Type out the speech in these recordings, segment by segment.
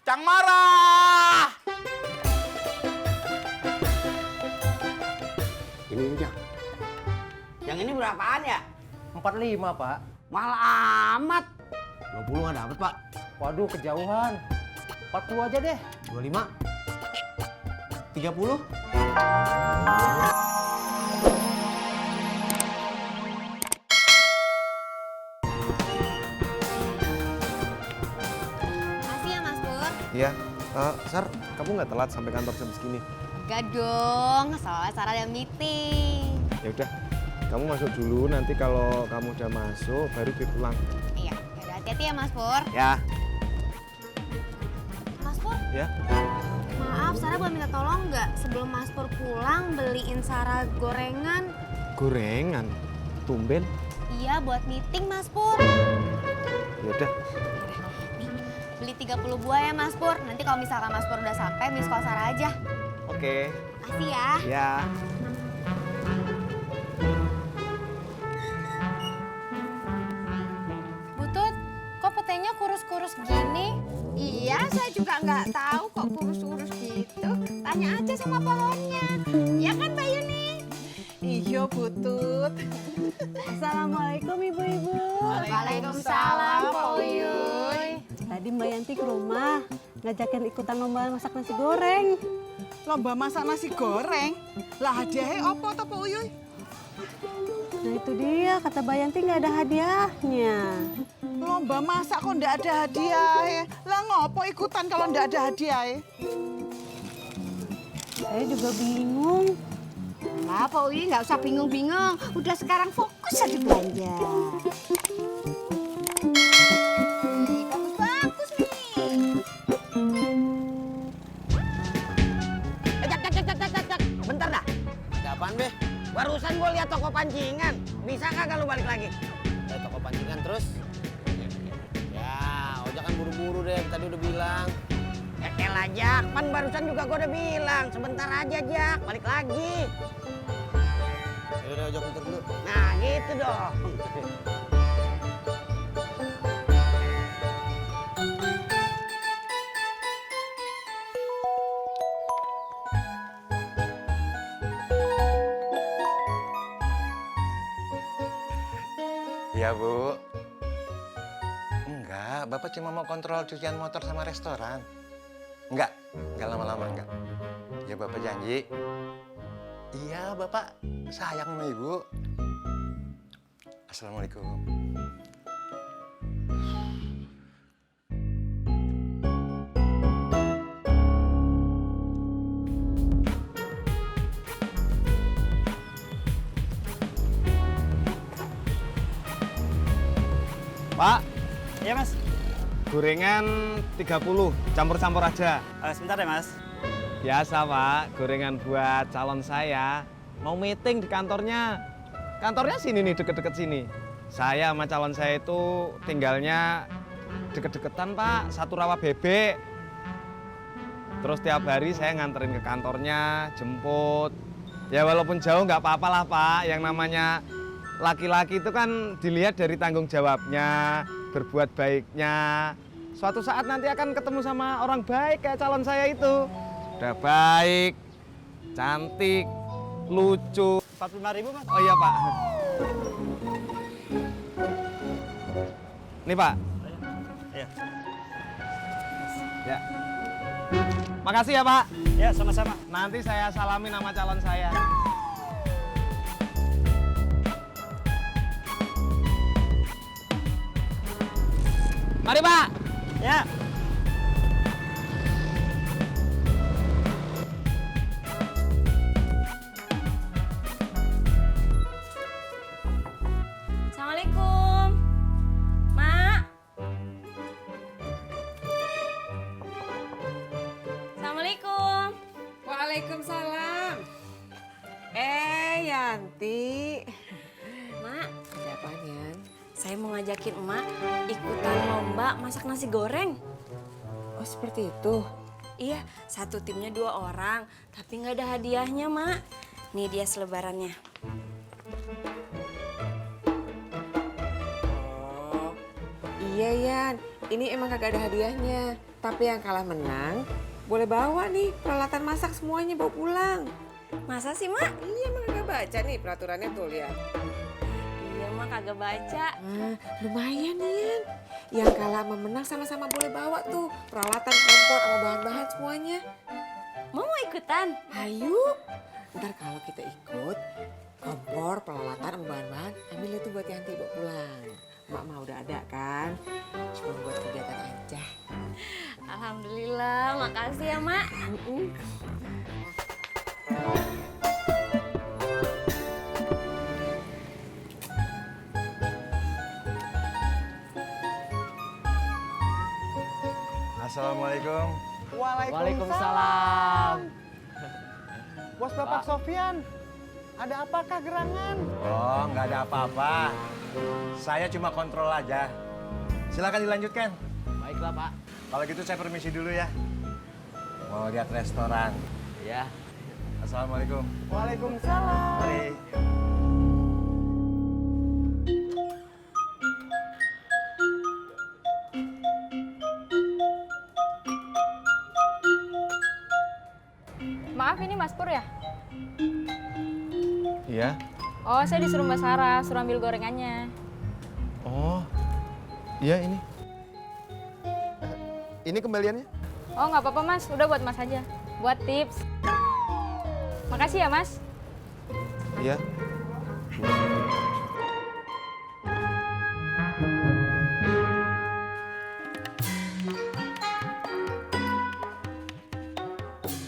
Cang marah. Ini Cang. Yang ini berapaan ya? 45, Pak. Mahal amat. 20 nggak dapet, Pak. Waduh, kejauhan. 40 aja deh. 25. 30. Makasih ya, Mas Pur. Iya, Sar, kamu nggak telat sampai kantor jam segini? Enggak dong, soalnya Sarah ada meeting. Ya udah, kamu masuk dulu. Nanti kalau kamu udah masuk, baru gue pulang. Iya, yaudah hati-hati ya Mas Pur. Ya. Mas Pur, Ya. maaf Sarah boleh minta tolong nggak? Sebelum Mas Pur pulang, beliin Sarah gorengan. Gorengan, tumben. Iya, buat meeting Mas Pur. Ya udah. Nih, beli 30 buah ya Mas Pur. Nanti kalau misalkan Mas Pur udah sampai, miss call Sarah aja. Oke. Makasih ya. Ya. Butut, kok petainya kurus-kurus gini? Iya, saya juga nggak tahu kok kurus-kurus gitu. Tanya aja sama pohonnya. Ya kan, Mbak Yuni? Iya, Butut. Assalamualaikum ibu-ibu. Waalaikumsalam, Pak Uyuy. Tadi Mbak Yanti ke rumah ngajakin ikutan lomba masak nasi goreng. Lomba masak nasi goreng? Lah hadiahnya apa tuh, Pak Uyuy? Nah itu dia, kata Mbak Yanti nggak ada hadiahnya. Lomba masak kok nggak ada hadiah? Lah ngopo ikutan kalau nggak ada hadiah? Saya juga bingung. Lah, Pak Uyuy nggak usah bingung-bingung. Udah sekarang fokus aja belanja. Bagus-bagus nih. Cak. Bentar dah. Ada apaan, Be? Barusan gue lihat toko pancingan. Bisa kagak lu balik lagi? Ada toko pancingan terus. Ya, ojek kan buru-buru deh, tadi udah bilang. Ya elah, Jak. Pan barusan juga gue udah bilang. Sebentar aja, Jak. Balik lagi. Ya udah ojek muter dulu. Nah, gitu dong. Iya, Bu. Enggak, Bapak cuma mau kontrol cucian motor sama restoran. Enggak lama-lama, enggak. Ya, Bapak janji. Iya, Bapak sayang sama Ibu. Assalamualaikum. Pak. Iya, Mas. Gorengan 30, campur-campur aja. Sebentar ya, Mas. Biasa, Pak. Gorengan buat calon saya. Mau meeting di kantornya. Kantornya sini nih, deket-deket sini. Saya sama calon saya itu tinggalnya deket-deketan, Pak. Satu rawa bebek. Terus tiap hari saya nganterin ke kantornya, jemput. Ya walaupun jauh nggak apa-apa lah, Pak. Yang namanya laki-laki itu kan dilihat dari tanggung jawabnya, berbuat baiknya. Suatu saat nanti akan ketemu sama orang baik kayak calon saya itu. Udah baik, cantik, lucu. 45.000, Mas. Oh iya, Pak. Nih, Pak. Iya. Ya. Makasih ya, Pak. Ya, sama-sama. Nanti saya salamin sama calon saya. Mari, Pak. Ya. Assalamualaikum. Mak. Assalamualaikum. Waalaikumsalam. Yanti. Mak, Ada apaan, Yan? saya mau ngajakin emak ikutan lomba masak nasi goreng. Oh, seperti itu. Iya, satu timnya 2 orang, tapi nggak ada hadiahnya, Mak. Nih dia selebarannya. Oh, iya, Yan. ini emang kagak ada hadiahnya. Tapi yang kalah menang boleh bawa nih peralatan masak semuanya bawa pulang. Masa sih, Mak? Iya, emang kagak baca nih peraturannya tuh, lihat. Iya, Mak kagak baca. Lumayan nih. Yang kalah sama menang sama-sama boleh bawa tuh peralatan, kompor, sama bahan-bahan semuanya. Mau ikutan? Ayo. Ntar kalau kita ikut, kompor, peralatan, sama bahan-bahan, ambil itu buat Yanti bawa pulang. Mak mah udah ada kan, cuma buat kegiatan aja. Alhamdulillah, makasih ya, Mak. Assalamualaikum. Waalaikumsalam. Bos Bapak Sofyan, ada apakah gerangan? Oh, nggak ada apa-apa. Saya cuma kontrol aja. Silakan dilanjutkan. Baiklah, Pak. Kalau gitu saya permisi dulu ya. Mau lihat restoran. Ya. Assalamualaikum. Waalaikumsalam. Mari. Maaf, ini Mas Pur ya? Iya. Oh, saya disuruh Mbak Sarah, suruh ambil gorengannya. Oh, iya ini. Ini kembaliannya? Oh, nggak apa-apa Mas, udah buat Mas aja. Buat tips. Makasih ya Mas. Iya.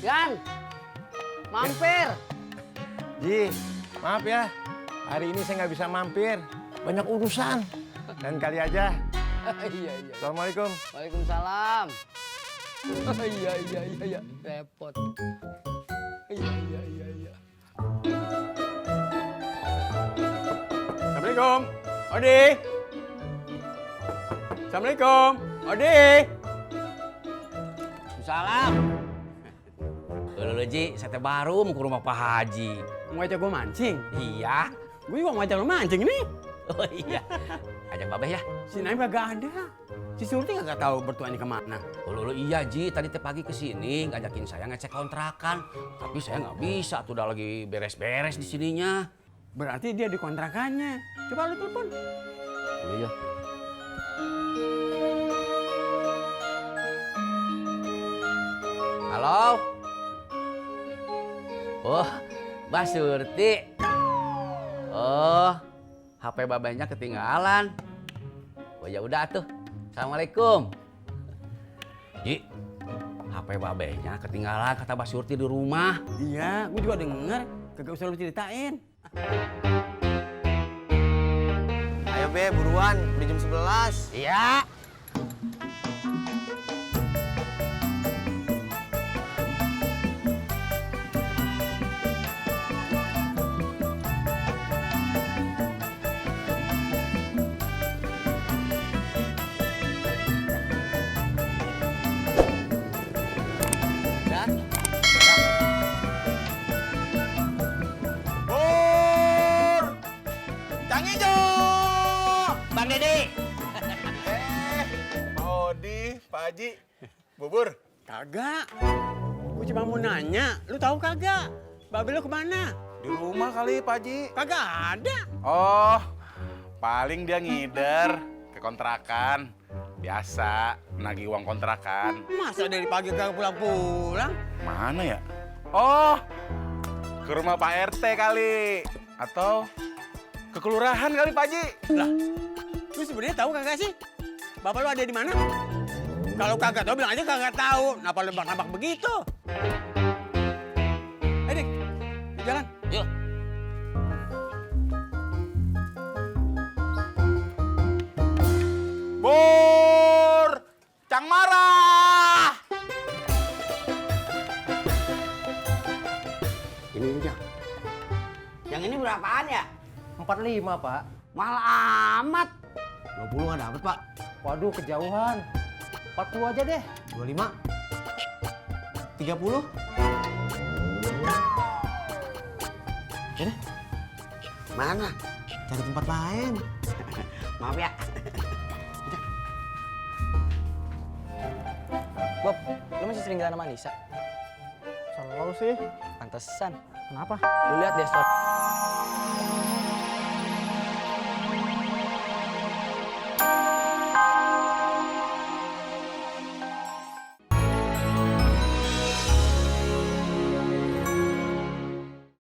Yan, mampir. Ji, maaf ya. Hari ini saya nggak bisa mampir. Banyak urusan. Dan kali aja. Iya. Assalamualaikum. Waalaikumsalam. Iya. Repot. Iya. Assalamualaikum. Odi. Assalamualaikum. Odi. Salam. Lho Ji, saya teh baru mau ke rumah Pak Haji. Mau ajak gue mancing? Iya. Gue juga mau ajak lo mancing nih. Oh iya. Ajak Babeh ya. Si Naim kagak ada. Si Surti kagak tahu bertuanya kemana. Oh iya Ji, tadi teh pagi kesini ngajakin saya ngecek kontrakan. Tapi saya nggak bisa, tuh udah lagi beres-beres di sininya. Berarti dia di kontrakannya. Coba lu telepon. Iya. Halo. Oh, Mbak Surti. Oh, HP babanya ketinggalan. Oh ya udah tuh. Assalamualaikum. Ji, HP babenya ketinggalan kata Mbak Surti di rumah. Iya, gue juga denger. Kagak usah lu ceritain. Ayo Be, buruan. Udah jam 11. Iya. Pur! Cang Ijo! Bang Dede. Pak Odi, Pak Haji, bubur. Kagak. Gue cuma mau nanya, lu tahu kagak? Babe lu kemana? Di rumah kali Pak Haji. Kagak ada. Oh, paling dia ngider ke kontrakan. Biasa, nagih uang kontrakan. Masa dari pagi kagak pulang-pulang? Mana ya? Oh, ke rumah Pak RT kali. Atau ke kelurahan kali Pak Haji. Lah, lu sebenarnya tahu kagak sih? Bapak lu ada di mana? Kalau kagak tahu bilang aja kagak tahu. Kenapa lu nambak begitu? Dik, jalan. Yuk. Bur! Cang marah! Ini aja. Yang ini berapaan ya? 45, Pak. Mahal amat. 20 nggak dapet, Pak. Waduh, kejauhan. 40 aja deh. 25. 30. Ini mana? Cari tempat lain. Maaf ya. Bob, lu masih sering jalan sama Anissa? Selalu sih. Pantesan. Kenapa? Lu lihat deh story.